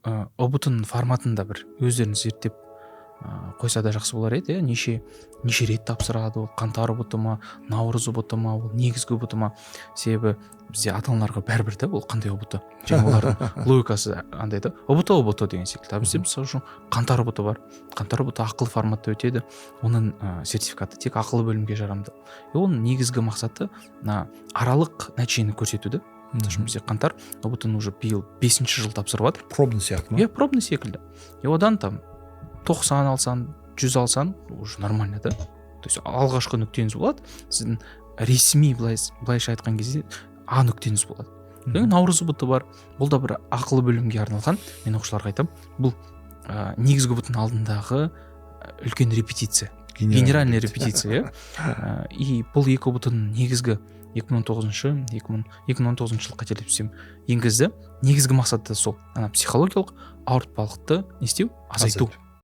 ҰБТ-ның форматын да бір өздерін зерттеп қойса да жақсы болар еді, иә. Неше рет тапсырады ол? Қаңтар ҰБТ ма, наурыз ҰБТ ма, ол негізгі ҰБТ ма? Себебі бізде ата аналарға бәрібір да, ол қандай ҰБТ, және олардың логикасы андай да, ҰБТ, ҰБТ деген секілді. А бізде, мысалы үшін, қаңтар ҰБТ бар. Қаңтар ҰБТ ақылы форматта өтеді, оның сертификаты тек ақылы бөлімге жарамды. И оның негізгі мақсаты мына аралық нәтижені көрсету да. Мысалы үшін, бізде қаңтар ҰБТ ны уже биыл бесінші жыл тапсырып жатыр. Пробный сияқты ма? Иә, пробный секілді. И одан там 90 алсаң, 100 алсаң, уже нормально да. То есть алғашқы нүктеңіз болады сіздің ресми, былай, былайша айтқан кезде, а нүктеңіз болады. Одан кейін наурыз ҰБТ бар, бұл да бір ақылы бөлімге арналған. Мен оқушыларға айтамын, бұл негізгі ҰБТ ның алдындағы үлкен репетиция, генеральная репетиция, иә. И бұл екі ҰБТ ның негізгі 2019-шы, 2019 жыл, қателеспесем, енгізді. Негізгі мақсаты сол ана психологиялық ауыртпалықты не істеу, азайту.